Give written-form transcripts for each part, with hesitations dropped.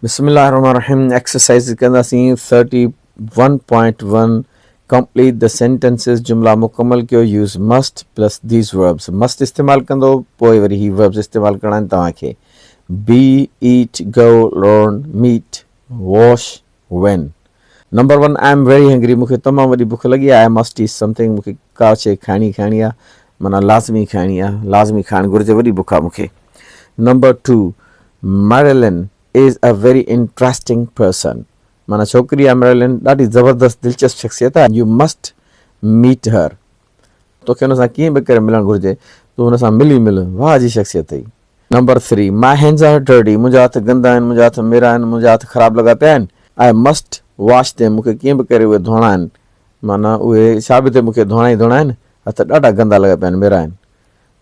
بسم الله الرحمن الرحيم ايڪسرسائز ڪنداسين 31.1 ڪمپليٽ the sentences جملا مڪمل ڪيو use must plus these verbs must استعمال ڪندو پوء وري هي وربس استعمال ڪرڻا آهن توهان کي be eat go learn meet wash when number 1 I am very hungry مون کي تمام وڏي بک لڳي آهي I must eat something مون کي ڪا شيء کائڻي کائڻي آهي معنيٰ لازمي کائڻي آهي لازمي کائڻ گهرجي وڏي بک آهي مون کي number 2 Marilyn is a very interesting person معنيٰ ڇوڪري آهي ميرلين ڏاڍي زبردست دلچسپ شخصيت آهي يو مسٽ ميٽ هر توکي هن سان ڪيئن به ڪري ملڻ گهرجي تون هن سان ملي مل واهه جي شخصيت اٿئي. Number 3 my hands are dirty منهنجا هٿ گندا آهن منهنجا هٿ ميرا آهن منهنجا هٿ خراب لڳا پيا آهن I must wash them مون کي ڪيئن به ڪري اهي ڌوئڻا آهن معنيٰ اهي ڇا به ٿئي مون کي ڌوئڻا ئي ڌوئڻا آهن هٿ ڏاڍا گندا لڳا پيا آهن ميرا آهن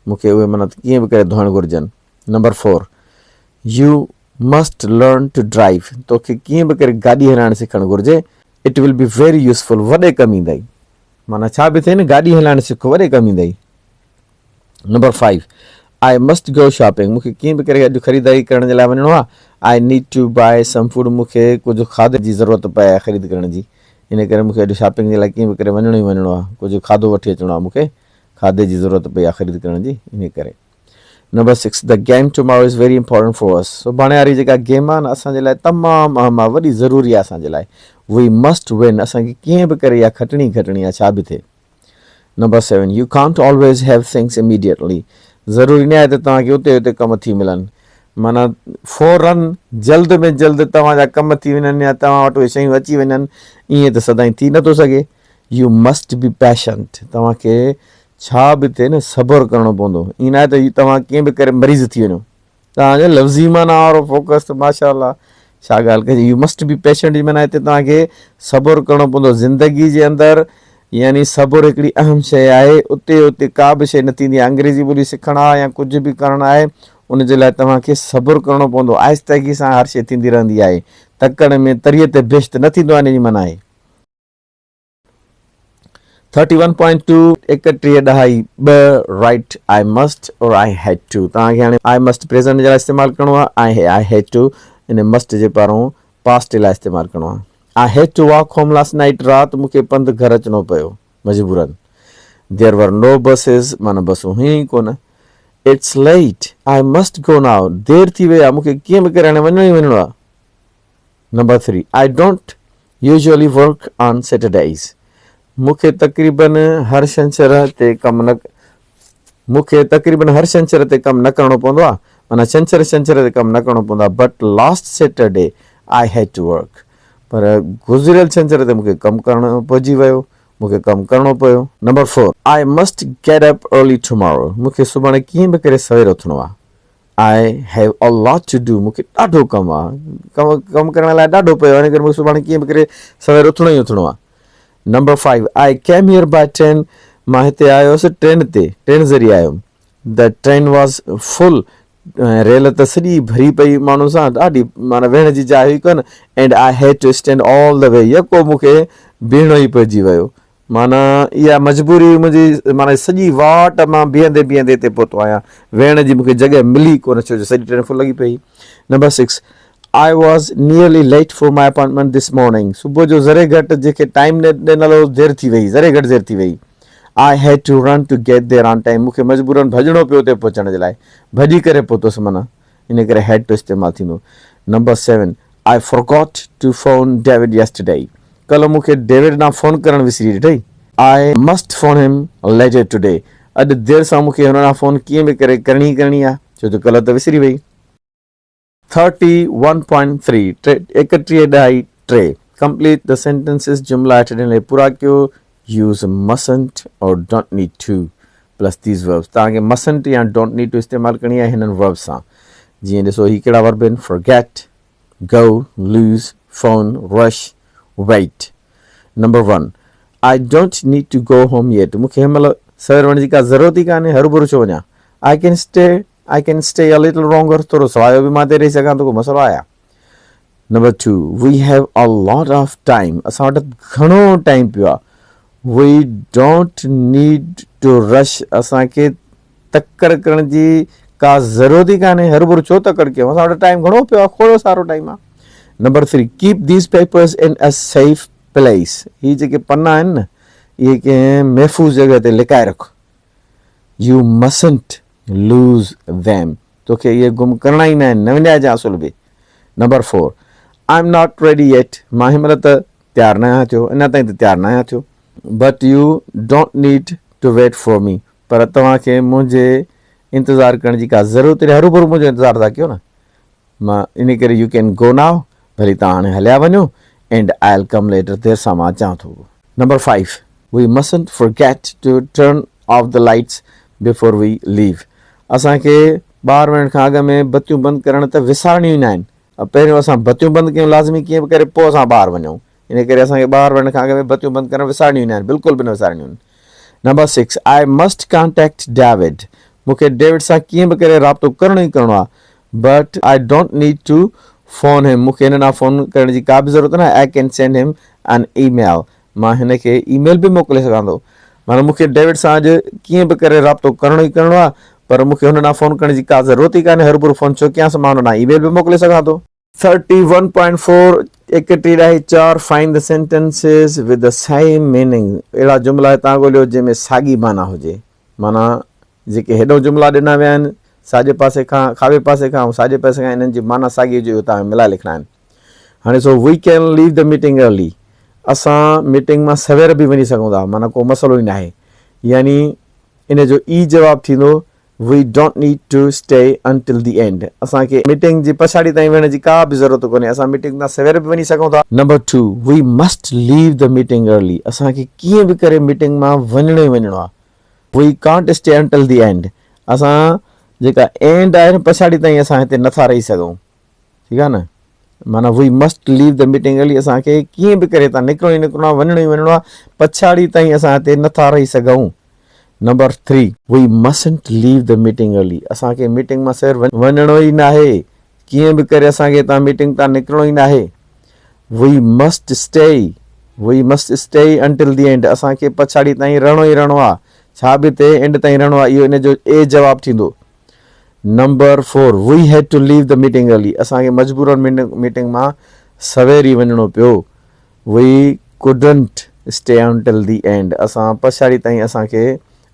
مون کي اهي معنيٰ ڪيئن به ڪري ڌوئڻ گهرجن. Number 4 you must learn to drive توکي ڪيئن به ڪري گاڏي هلائڻ سکڻ گهرجي it will be very useful وڏي ڪم ايندئي معنيٰ ڇا به ٿئي نه گاڏي هلائڻ سک وڏي ڪم ايندئي. Number 5 I must go shopping مون کي ڪيئن به ڪري اڄ خريداري ڪرڻ جي لاء وڃڻو آهي I need to buy some food مون کي ڪجهه کاڌي جي ضرورت پئي آهي خريد ڪرڻ جي ان ڪري مون کي اڄ شاپنگ جي لاء ڪيئن به ڪري وڃڻو ئي وڃڻو آهي ڪجهه کاڌو وٺي اچڻو آهي مون کي کاڌي جي ضرورت پئي آهي خريد ڪرڻ جي ان ڪري. Number 6 the game tomorrow is very important for us سڀاڻي واري جيڪا گيم آهي نه اسان جي لاء تمام اهم آهي وڏي ضروري آهي اسان جي لاء وي مسٽ ون اسان کي ڪيئن به ڪري اها کٽڻي کٽڻي آهي ڇا به ٿئي. Number 7 you can't always have things immediately ضروري نه آهي ته توهان کي اتي اتي ڪم ٿي ملن معنيٰ فورن جلد ۾ جلد توهان جا ڪم ٿي وڃن يا توهان وٽ اهي شيون اچي وڃن ائين ته سدائين ٿي نٿو سگهي يو مسٽ بي پيشنٽ توهان کي ڇا به ٿئي نه صبر ڪرڻو پوندو ائين ناهي ته توهان ڪيئن به ڪري مريض ٿي وڃو توهان جو لفظي معنيٰ وارو فوڪس ته ماشاء الله ڇا ڳالهه ڪجي يو مسٽ بي پيشنٽ جي معنيٰ هتي توهان کي صبر ڪرڻو پوندو زندگي جي اندر يعني صبر هڪڙي اهم شيء آهي اتي اتي ڪا به شيء نه ٿيندي آهي انگريزي ٻولي سکڻ آهي يا ڪجهه به ڪرڻ آهي ان جي لاء توهان کي صبر ڪرڻو پوندو آهستگي سان هر شيء ٿيندي رهندي آهي تڪڙ ۾ تريء تي بهشت نه ٿيندو آهي ان جي معنيٰ آهي. 31.2 ايڪٽيهه ڏهائي ٻه write I must or I had to توهان کي هاڻي I must present جي لاء استعمال ڪرڻو آهي ۽ I had to in must جي پارون پاسٽ جي لاء استعمال ڪرڻو آهي I had to walk home last night رات مون کي پنڌ گهر اچڻو پيو مجبورن دير ور نو بسز معنيٰ بسون هيون ئي ڪونه it's late I must go now دير ٿي وئي آهي مون کي ڪيئن به ڪري هاڻي وڃڻو ئي وڃڻو آهي number 3 I don't usually work on Saturdays مون کي تقريبن هر ڇنڇر تي ڪم نه مون کي تقريبن هر ڇنڇر تي ڪم نه ڪرڻو پوندو آهي معنيٰ ڇنڇر ڇنڇر تي ڪم نه ڪرڻو پوندو آهي but last Saturday I had to work پر گذريل ڇنڇر تي مون کي ڪم ڪرڻو پئجي ويو مون کي ڪم ڪرڻو پيو. Number 4 I must get up early tomorrow مون کي سڀاڻي ڪيئن به ڪري سوير اٿڻو آهي. I have a lot to do مون کي ڏاڍو ڪم آ ڪم ڪم ڪرڻ لاء ڏاڍو پيو آ ان ڪري مون کي سڀاڻي ڪيئن به ڪري سوير اٿڻو ئي اٿڻو آ. Number 5 I came here by train مان هتي آيو هوس ٽرين تي ٽرين ذريعي آيو هيم. The train was full rail ته سڄي ڀري پئي ماڻهن سان ڏاڍي معنيٰ ويهڻ جي جاء هئي ڪونه and I had to stand all the way يڪو مون کي بيهڻو ئي پئجي ويو. معنيٰ اها مجبوري هئي منهنجي، معنيٰ سڄي واٽ مان بيهندي بيهندي هتي پهتو آهيان، ويهڻ جي مون کي جڳهه ملي ڪونه ڇو جو سڄي ٽرين فل لڳي پئي هئي. Number 6، I was nearly late for my appointment this morning, صبح جو ذري گهٽ جنهن کي ٽائيم ڏنل هو دير ٿي وئي، ذري گهٽ دير ٿي وئي. I had to run to get there on time, مون کي مجبورن ڀڄڻو پيو اتي پهچڻ جي لاء، ڀڄي ڪري پهتس معنيٰ ان ڪري هيڊ ٽو استعمال ٿيندو. Number 7، I forgot to phone David yesterday, ڪلهه مون کي ڊيوڊ ڏانهن فون ڪرڻ وسري ڏٺئي. I must phone him later today, اڄ دير سان مون کي هن ڏانهن فون ڪيئن به ڪري ڪرڻي ئي ڪرڻي آهي، ڇو جو ڪلهه ته وسري وئي. 31.3 ٽي ايڪٽيهه ڏهائي ٽي Complete the sentences جملا هيٺ ڏنل پورا ڪيو Use mustn't or don't need to plus these verbs توهان کي mustn't يا don't need to استعمال ڪرڻي آهي هنن verbs سان جيئن ڏسو هي ڪهڙا verb آهن forget go lose phone rush wait number 1 I don't need to go home yet مون کي هن مهل سوير وڃڻ جي ڪا ضرورت ئي ڪانهي هروڀرو ڇو وڃان I can stay I can stay a little longer ٿورو سوايو به مان هتي رهي سگهان ٿو ڪو مسئلو آهي number 2 we have a lot of time اسان وٽ گهڻو ٽائيم پيو آهي we don't need to rush اسان کي تڪڙ ڪرڻ جي ڪا ضرورت ئي ڪانهي هروڀرو ڇو تڪڙ ڪيون اسان وٽ ٽائيم گهڻو پيو آهي کوڙ سارو ٽائيم آهي. Number 3 keep these papers in a safe place هي جيڪي پنا آهن نه اهي ڪنهن محفوظ جڳهه تي لڪائي رک. يو مسنٽ لوز ديم توکي اهي گم ڪرڻا ئي ناهن، نه وڃائجان اصل به. Number 4 I am not ready yet مان هن مهل ته تيار ناهيان ٿيو، اڃا تائين ته تيار ناهيان ٿيو. But you don't need to wait for me پر توهان کي منهنجي انتظار ڪرڻ جي ڪا ضرورت ناهي، هروڀرو منهنجو انتظار ٿا ڪيو نه. مان ان ڪري يو ڪين گو نائو ڀلي توهان هاڻي هليا وڃو and I will come later دير سان مان اچان ٿو. Number 5 we mustn't forget to turn off the lights before we leave اسان کي ٻاهر وڃڻ کان اڳ ۾ بتيون بند ڪرڻ ته وسارڻيون ئي ناهن پهريون اسان بتيون بند ڪيون لازمي ڪيئن به ڪري پوء اسان ٻاهر وڃون ان ڪري اسان کي ٻاهر وڃڻ کان اڳ ۾ بتيون بند ڪرڻ وسارڻيون ئي ناهن بلڪل به نه وسارڻيون آهن. Number 6 I must contact David مون کي ڊيوڊ سان ڪيئن به ڪري رابطو ڪرڻو ئي ڪرڻو آهي but I don't need to phone him مون کي هن ڏانهن فون ڪرڻ جي ڪا به ضرورت ناهي I can send him an email مان هن کي اي ميل به موڪلي سگهان ٿو معنيٰ مون کي ڊيوڊ سان اڄ ڪيئن به ڪري رابطو ڪرڻو ئي ڪرڻو آهي پر مون کي هن ڏانهن فون ڪرڻ جي ڪا ضرورت ئي ڪانهي هروڀرو فون ڇو ڪيانس مان هن ڏانهن اي ميل به موڪلي سگهان ٿو. 31.4 31 ڏهائي چار Find the sentences with the same meaning اهڙا جملا هتان ڳوليو جنهن ۾ ساڳي معنيٰ هجي معنيٰ جيڪي هيڏئون جملا ڏنا ويا آهن ساڄي پاسي کان کاٻي پاسي کان ۽ ساڄي پاسي کان انهن جي معنيٰ ساڳي هجي اهو توهان کي ملائي لکڻا آهن هاڻي so we can leave the meeting early اسان ميٽنگ مان سوير به وڃي سگهون ٿا معنيٰ ڪو مسئلو ئي ناهي يعني ان جو اي جواب ٿيندو we don't need to stay until the end اسان کي ميٽنگ جي پڇاڙي تائين ويهڻ جي ڪا به ضرورت ڪونهي اسان ميٽنگ تان سوير به وڃي سگهون ٿا. Number 2 we must leave the meeting early اسان کي ڪيئن به ڪري ميٽنگ مان وڃڻو ئي وڃڻو آهي. We can't stay until the end اسان جيڪا اينڊ آهي نه پڇاڙي تائين اسان هتي نٿا رهي سگهون ٺيڪ آهي نه معنيٰ we must leave the meeting early اسان کي ڪيئن به ڪري هتان نڪرڻو ئي نڪرڻو آهي وڃڻو ئي وڃڻو آهي پڇاڙي تائين اسان هتي نٿا رهي سگهون. Number 3 we mustn't leave the meeting early اسان کي ميٽنگ مان سوير وڃڻو ئي ناهي ڪيئن به ڪري اسان کي هتان ميٽنگ تان نڪرڻو ئي ناهي. We must stay we must stay until the end اسان کي پڇاڙي تائين رهڻو ئي رهڻو آهي ڇا به ٿئي اينڊ تائين رهڻو آهي اهو ان جو اي جواب ٿيندو. Number 4 we had to leave the meeting early اسان کي مجبورن ميٽنگ مان سوير ئي وڃڻو پيو. We couldn't stay until the end اسان پڇاڙي تائين اسان کي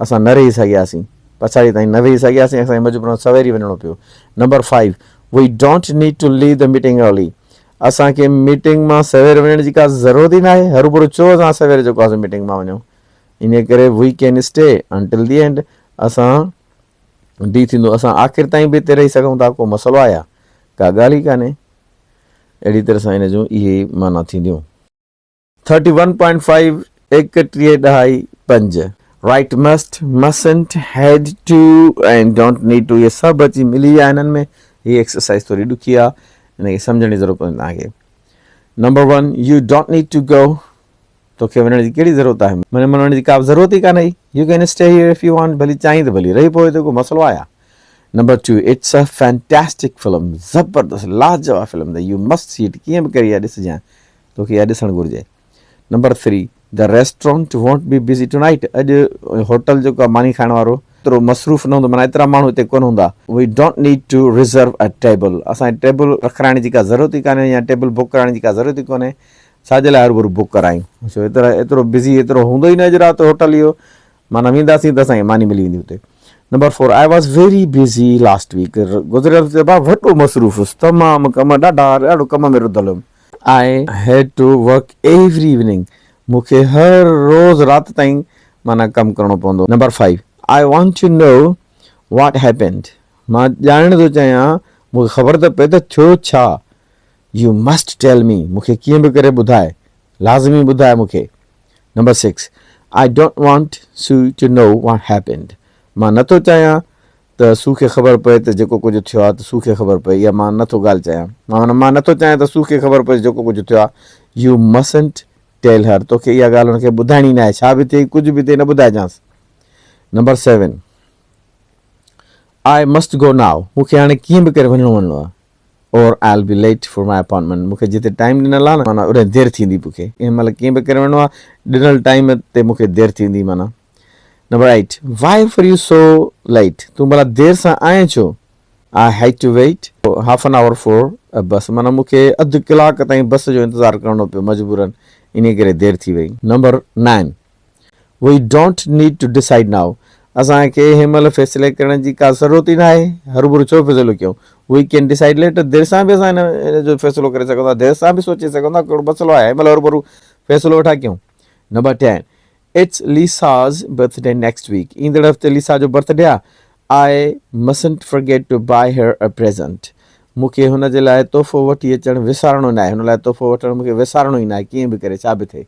اسان نه رهي سگهياسين پڇاڙي تائين نه ويهي سگهياسين اسان کي مجبورن سوير ئي وڃڻو پيو. Number 5 we don't need to leave the meeting early اسان کي ميٽنگ مان سوير وڃڻ جي ڪا ضرورت ئي ناهي هروڀرو ڇو اسان سوير جيڪو آهي سو ميٽنگ مان وڃون انهي ڪري we can stay until the end اسان ڊي ٿيندو اسان آخر تائين به هتي رهي سگهون ٿا ڪو مسئلو آهي يا ڪا ڳالهه ئي ڪانهي اهڙي طرح سان ان جون اهي معنيٰ ٿينديون. 31.5 31 ڏهائي پنج. Write must, mustn't, had to ۽ don't need to اهي سڀ اچي ملي ويا هنن ۾. هي ايڪسرسائيز ٿوري ڏکي آهي ان کي سمجهڻ جي ضرورت پوندي توهان کي. Number 1 you don't need to go توکي وڃڻ جي ڪهڙي ضرورت آهي معني وڃڻ جي ڪا به ضرورت ئي ڪانه هئي. You can stay here if you want ڀلي چاهين ته ڀلي رهي پئو هتي ڪو مسئلو آهي ڇا. Number 2 it's a fantastic film زبردست لاجواب فلم اٿئي you must see it ڪيئن به ڪري اها ڏسجانء توکي اها ڏسڻ گهرجي. Number 3 the restaurant won't be busy tonight اڄ هوٽل جيڪو آهي ماني کائڻ وارو ايترو مصروف نه هوندو معنيٰ ايترا ماڻهو هتي ڪونه هوندا. We don't need to reserve a table اسان کي ٽيبل رکرائڻ جي ڪا ضرورت ئي ڪانهي يا ٽيبل بڪ ڪرائڻ جي ڪا ضرورت ئي ڪونهي ڇا جي لاء هروڀرو بڪ ڪرايون ڇو ايترا ايترو بزي ايترو هوندو ئي نه اڄ رات هوٽل اهو معنيٰ وينداسين ته اسان کي ماني ملي ويندي اتي. Number 4 I was very busy last week گذريل هفتي ڀاء وڏو مصروف هيس تمام ڪم ڏاڍا ڏاڍو ڪم ۾ رڌل هيم. I had to work every evening مون کي هر روز رات تائين معنيٰ ڪم ڪرڻو پوندو. Number 5 I want to know what happened مان ڄاڻڻ ٿو چاهيان مون کي خبر ته پئي ته ٿيو ڇا. يو مسٽ ٽيل مي مون کي ڪيئن به ڪري ٻڌاء لازمي ٻڌاء مون کي. Number 6 I don't want Sue to know what happened مان نه ٿو چاهيان ته سو کي خبر پئي ته جيڪو ڪجهه ٿيو آهي ته سو کي خبر پئي اها مان نه ٿو ڳالهه چاهيان معنيٰ مان نه ٿو چاهيان ته سو کي خبر پئي جيڪو ڪجهه ٿيو آهي يو مسنٽ ٽيل هر توکي اها ڳالهه هن کي ٻڌائڻي ناهي ڇا به ٿئي ڪجهه به ٿئي نه ٻڌائجانس. Number 7 I must go now مون کي هاڻي ڪيئن به ڪري وڃڻو وڃڻو آهي اور I will be late for my appointment مون کي جتي ٽائيم ڏنل آهي نه معنيٰ اوڏانهن دير ٿيندي مون کي هن مهل ڪيئن به ڪري وڃڻو آهي ڏنل ٽائيم تي مون کي دير ٿيندي معنيٰ. Number 8 why were you so late تون ڀلا دير سان آئين ڇو؟ I had to wait half an hour for a bus معنيٰ مون کي اڌ ڪلاڪ تائين بس جو انتظار ڪرڻو پيو مجبورن انهي ڪري دير ٿي وئي. Number nine, we don't need to decide now اسان کي هن مهل فيصلي ڪرڻ جي ڪا ضرورت ئي ناهي هروڀرو ڇو فيصلو ڪيون we can decide later دير سان به اسان ان جو فيصلو ڪري سگهون ٿا دير سان به سوچي سگهون ٿا ڪهڙو مسئلو آهي هن مهل هروڀرو فيصلو ويٺا ڪيون. Number ten, it's Lisa's birthday next week ايندڙ هفتي ليسا جو برٿ ڊي آهي I mustn't forget to buy her a present مون کي هن جي لاء تحفو وٺي اچڻ وسارڻو ناهي هن لاء تحفو وٺڻ مون کي وسارڻو ئي ناهي ڪيئن به ڪري ڇا به ٿئي.